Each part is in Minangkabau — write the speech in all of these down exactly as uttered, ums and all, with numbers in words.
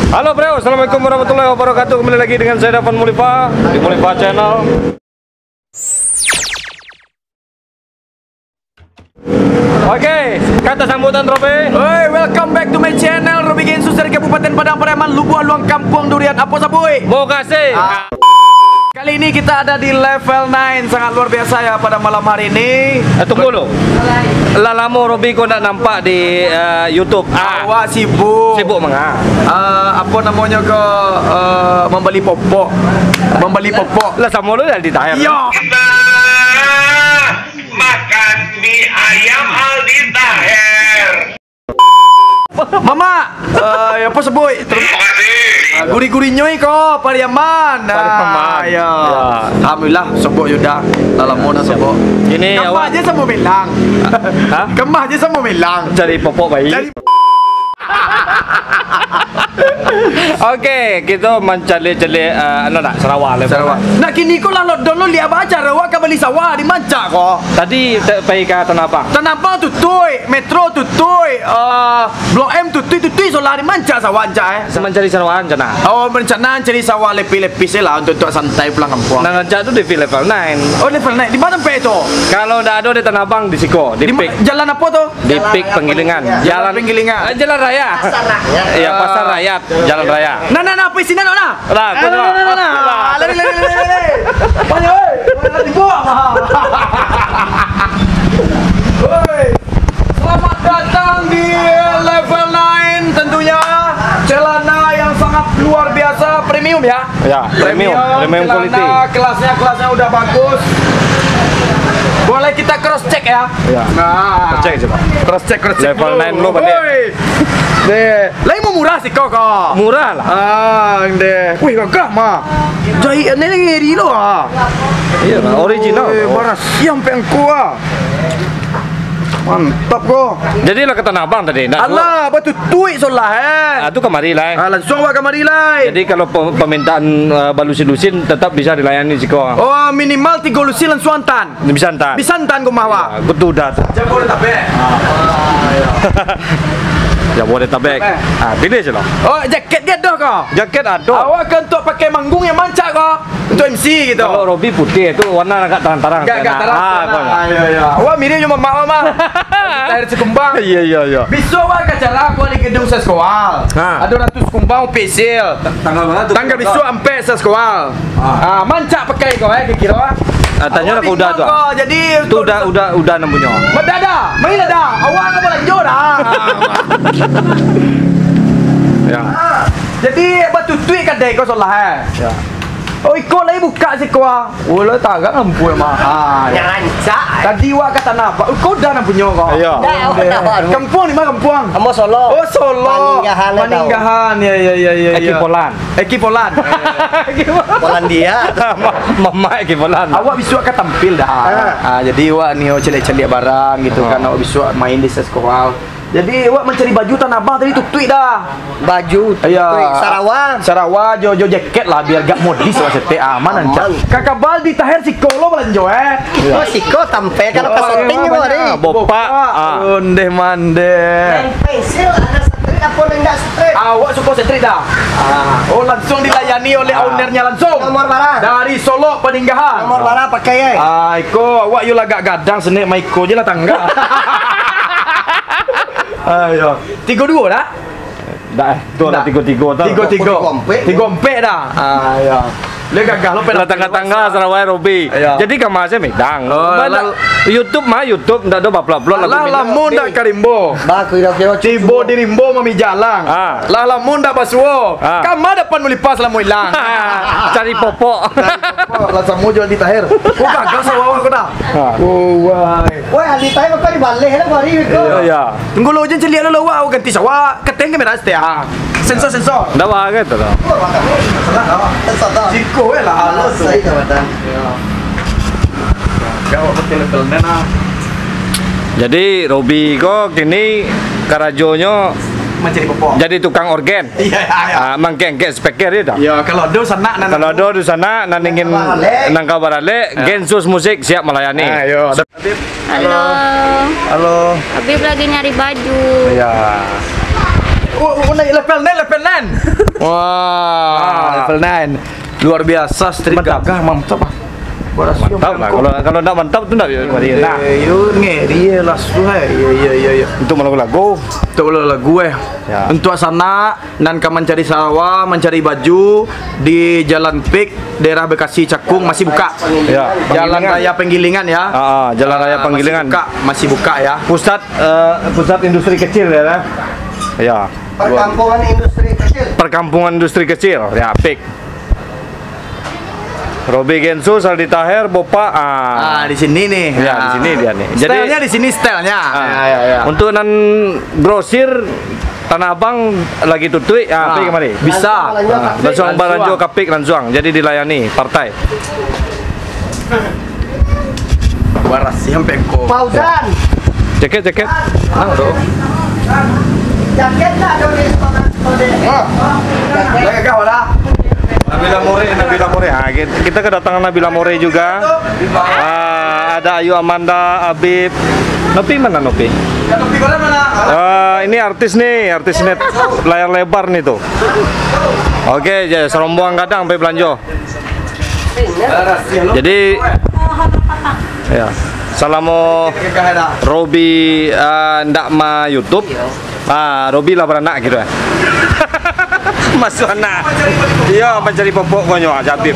Halo bro, assalamualaikum warahmatullahi wabarakatuh. Kembali lagi dengan saya Davan Mulifa di Mulifa Channel. Oke, kata sambutan Robi. Oi, welcome back to my channel, Robi Gensus dari Kabupaten Padang Pariaman, Lubuak Luang, Kampuang Durian. Apo sabuik? Mokasih. Ah. Kali ini kita ada di Level nine, sangat luar biasa ya pada malam hari ini. Eh, tunggu dulu. Lah lamo Robi ko ndak nampak di, eh, YouTube. Ah. Awak sibuk. Sibuk manga? Eh, apo namonyo ko, eh, mambali popok. Mambali popok. Lah samo lo Aldi Taher. Yo. Kita makan mie ayam Aldi Taher. Mamak, eh, apo sabuik? Terima kasih. Ah, gurih-gurihnyo iko, Pariaman. Pariaman. Ah, ya. Ya. Alhamdulillah, sobok Yuda. Lah lamo nak sobok. Ini kemah awak je samo melang. Hah? Kemah je samo melang. Cari popok bayi. Cari Oke, kita mancaliak-caliak, eh, anu nak, sarawa lah. Sarawa. Nak kini ko lah lockdown lo, liek ba acara awak ka bali sawah di Mancak ko. Tadi te-, pai ka Tanah Abang. Tanah Abang tutuik, Metro tutuik, eh, Blok M tutuik, tutuik solah di Mancak sawah Ancak, eh. Mancari sarawa rencana. Oh, rencana cari sawah lepis-lepis se lah untuk, untuk santai pulang kampuang. Nan rancak tu di Level nine. Oh, Level nine. Di ma tampek tu? Kalau ndak ado di Tanah Abang, di siko, di Di ma-, Pik. Jalan apo tu? Di Pik Panggilingan. Jalan Jalan Panggilingan. Eh, jalan raya. Pasar Rakyat. Iya, Pasar Rakyat, jalan raya. Nah, nah, nah, apa isinya, nah? Lah, nah, nah, nah, nah, nah. Lah. Lari, lari, lari, lari. Banyak, oi. Banyak dibuang. Oi. Selamat datang di Level nine, tentunya celana yang sangat luar biasa, premium ya. Ya, premium, premium, premium celana quality. Kelasnya, kelasnya udah bagus. Boleh kita cross check ya? Ya. Nah. Cross check aja, Pak. Cross check, cross check Level dulu. Nine dulu, Pak. Woi. Deh, lain mau murah sih kok, kok. Murah lah. Ah, deh. Wih, gagah mah. Jahit ni ngeri lo ah. Iya lah, original. Wih, baras siang pengko ah. Mantap ko. Jadi lah ka Tanah Abang tadi, nak suruh. Alah, batutuik solah, eh. Ah, tu kamari lah, eh. Ah, langsung awak kamari lah, eh. Jadi kalau pe-, permintaan, eh, balusin-lusin tetap bisa dilayani siko. Oh, minimal tigo lusin langsung antan. Bisa antan. Bisa antan ka rumah awak. Ya, betul dah. Jabodetabek. Ah, iya. Jabodetabek. Eh. Ah, pilih je lah. Oh, jaket dia ado ko? Jaket ado. Awak kan untuk pakai manggung yang mancak ko? Untuk M C gitu. Kalau Robi putih tu warna agak tarang-tarang. Agak, agak tarang. Ah, tarang. Ah, iya, iya. Wah, mirip jo mamak, mamak. Lahir Sikumbang. Iya, iya, iya. Bisuak wak ka acara ko di gedung Saskoal. Ha. Ado ratus kumbang official. Ta-, tanggal berapa tu? Tanggal bisuak ampek Saskoal. Ah. Ah, mancak pakai ko, eh, kiro, ah. Ah, tanyo lah ka Uda tu, ah. Jadi tu Uda, Uda, Uda nan punyo. Madada, main ada. Awak ka balanjo dah. Ya. Ah, jadi batutuik kadai ko solah, eh. Ya. Oh, iko lai buka siko ah. Oh, lai tagak lampu mah. Ah, ya. Rancak. Tadi wak ka Tanah Abang. Iko Uda nan punyo ko. Iya. Dah, awak dah baru. Kampuang di ma kampuang? Amo Solo. Oh, Solo. Maninggahan, eh, Maninggahan. Ya, ya, ya, ya, ya. Eki Polan. Eki Polan. Polandia. Mamak Eki Polan. Awak bisuak ka tampil dah. Ah. Ah, jadi wak nio caliak-caliak barang gitu kan. Awak bisuak main di Saskoal. Jadi, awak mancari baju Tanah Abang tadi tutuik dah. Baju tutuik. Iya. Sarawa. Sarawa jo, jo jaket lah, biar agak modis lah saketek. Aman, ancak. Aman. Kakabal di Taher siko lo balanjo, eh. Iya. Oh, siko tampek kalau ka syuting tu hari. Bopak. Bopak. Ah. Ondeh mandeh. Nan pensil ada street apa nan enggak street? Awak suko street dah. Ah. Oh, langsung dilayani oleh ownernya langsung. Nomor bara? Dari Solok Paninggahan. Nomor bara pakai, eh? Ah, iko awak yo lagak gadang senek, maiko je lah tangga. Ayo. Tigo duo dah? Dah, eh. Tu lah tigo-tigo tu. Tigo-tigo. Tigo ampek dah. Ah, ya. Lah gagah lo. Lah tangga-tangga Sarawak Robi. Ya. Jadi kamar saya medang. Oh, YouTube mah YouTube, ndak ado baplot-plot lagu. Lah lamo ndak ka rimbo. Tibo di rimbo mamijalang. Ah. Lah lamo ndak basuo. Ah. Kama dapan mulipas lamo ilang. Cari popok. Cari popok. Lah samo jo Aldi Taher. Oh, gagah sawah ko dah. Ah. Oh, wai. Woi, Aldi Taher, kau dibaleh lah, bari ko. Iya, iya. Tunggu lo, jan caliak lo, lo, wah, ganti sawah. Keteng kamera setia. Sensor, sensor. Ndak bah, kan, tu lah. Sensor dah. Siko, eh, lah, halus tu. Saya dah, Batan. Ya. Gawat betul, betul, Nena. Jadi, Robi ko kini karajonyo mancari popok. Jadi tukang orgen. Iya, iya, iya. Ah, mangkengkek speaker itu. Ya, kalau ado sanak nan, kalau ado di sana nan ingin nang ka baralek, ya. Gensus Musik siap melayani. Ah, yo. Halo. Halo. Habib lagi nyari baju. Iya. Oh, oh, naik level nine, level nine. Wah, level nine. Luar biasa, strik gagah, mantap, ah. Barasio. Mantap lah. Kalau, kalau ndak mantap tu ndak bisa mari, nah. Eh, yo, ngeri, yo, lah, suai. Yo, yo, yo, yo. Untuk malagu-lagu. Untuk malagu-lagu, eh. Ya. Untuk sanak nan ka mancari sarawa, mancari baju di Jalan Pik, daerah Bekasi Cakung masih buka. Ya, Jalan Panggilingan. Raya Panggilingan, ya. Ah, ah, Jalan Raya Ah, Panggilingan. Masih buka, masih buka, ya. Pusat, eh, pusat industri kecil, ya, lah. Ya. Perkampungan industri kecil. Perkampungan industri kecil, ya, Pik. Robi Gensu, Saldi Taher, Bopak, ah. Ah, di sini nih. Ya, di sini dia nih. Jadi stylenya di sini stylenya. Ah. Ya, ya, ya. Untuk nan grosir Tanah Abang lagi tutuik, ah, Ah, pi kamari. Bisa. Lansuang balanjo ka Pik lansuang. Jadi dilayani partai. Barasio sampai ko. Fauzan. Ceket, ceket. Nang tu. Jaket lah, ada di sekolah, sekolah. Jaket. Jaket kau lah. Nabila More, Nabila More. Ha, kit-, kita kedatangan Nabila More juga. Ah, ada Ayu Amanda, Abib. Nopi mana Nopi? Ah, ini artis nih, artis net layar lebar nih tuh. Oke, jadi serombongan gadang sampai belanjo. Jadi, ya, salamo Robi, ah, ndak ma YouTube, ah, Robi lah baranak gitu, eh. Masuk anak. Iya, mencari popok konyo, ah, Jabib.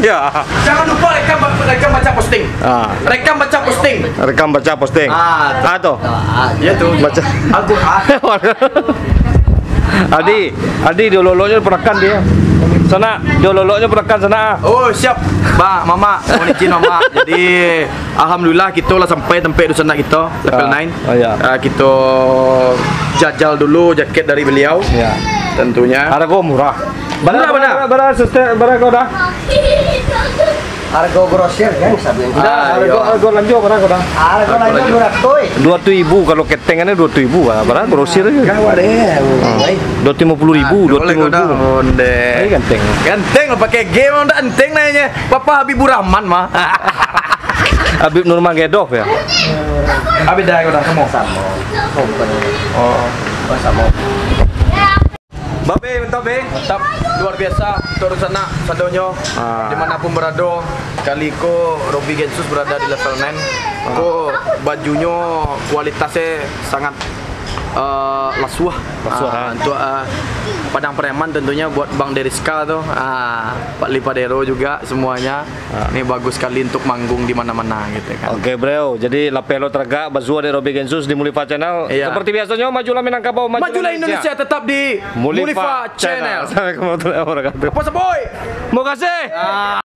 Iya. Jangan lupa rekam, rekam baca posting. Ah. Rekam baca posting. Rekam baca posting. Ah, tu. Ah, ya tu. Baca. Al-Quran. Adi, Adi, diolok-oloknyo ponakan dia. Sanak, diolok-oloknyo ponakan sanak, ah. Oh, siap. Bang, Mamak, mohon izin, Mamak. Jadi, alhamdulillah, kita lah sampai tampek dunsanak kita, level Ah, nine. Oh, ya. Ah, kita jajal dulu jaket dari beliau. Ya. Tentunya. Harga murah. Murah, bana. Bara, bara, suster, bara kau dah? Harga grosir kan, sabi. Ah, harga, iya. Harga lanjur bara kau dah? Harga lanjur dua ratus. Dua ratus ribu kalau keteng kan dua ratus ribu, ah, bara grosir aja. Gawat deh. Hmm. Dua ratus lima puluh ribu, ah, dua ratus lima puluh ribu. Onde. Ai, ganteng. Ganteng lah pakai game, ndak ganteng nanya. Papa Habibur Rahman mah. Habib Nurmagomedov ya? Habib dah kau dah, kamu? Sama. Open. Oh. Oh, sama. Babe, mantap, Be. Mantap, luar biasa. Untuk sanak sadonyo, Ah. di mana pun berado, kali ko Robi Gensus berada di level nine. Ah. Ko bajunyo kualitasnya sangat, eh, lasuah. Lasuah, Ah, ah. Untuk, eh, Padang Preman tentunya buat Bang Deriska tu. Ah, Pak Lipadero juga semuanya. Ah. Ini bagus sekali untuk manggung di mana-mana gitu kan. Oke, bro. Jadi, lapeh lo taragak, bazuo dek Robi Gensus di Mulifa Channel. Iya. Seperti biasanya, majulah Minangkabau, majulah Majulah Indonesia. Indonesia tetap di Mulifa Mulifa Channel. Channel. Assalamualaikum warahmatullahi wabarakatuh. Apa, Boy? Makasih. Ah.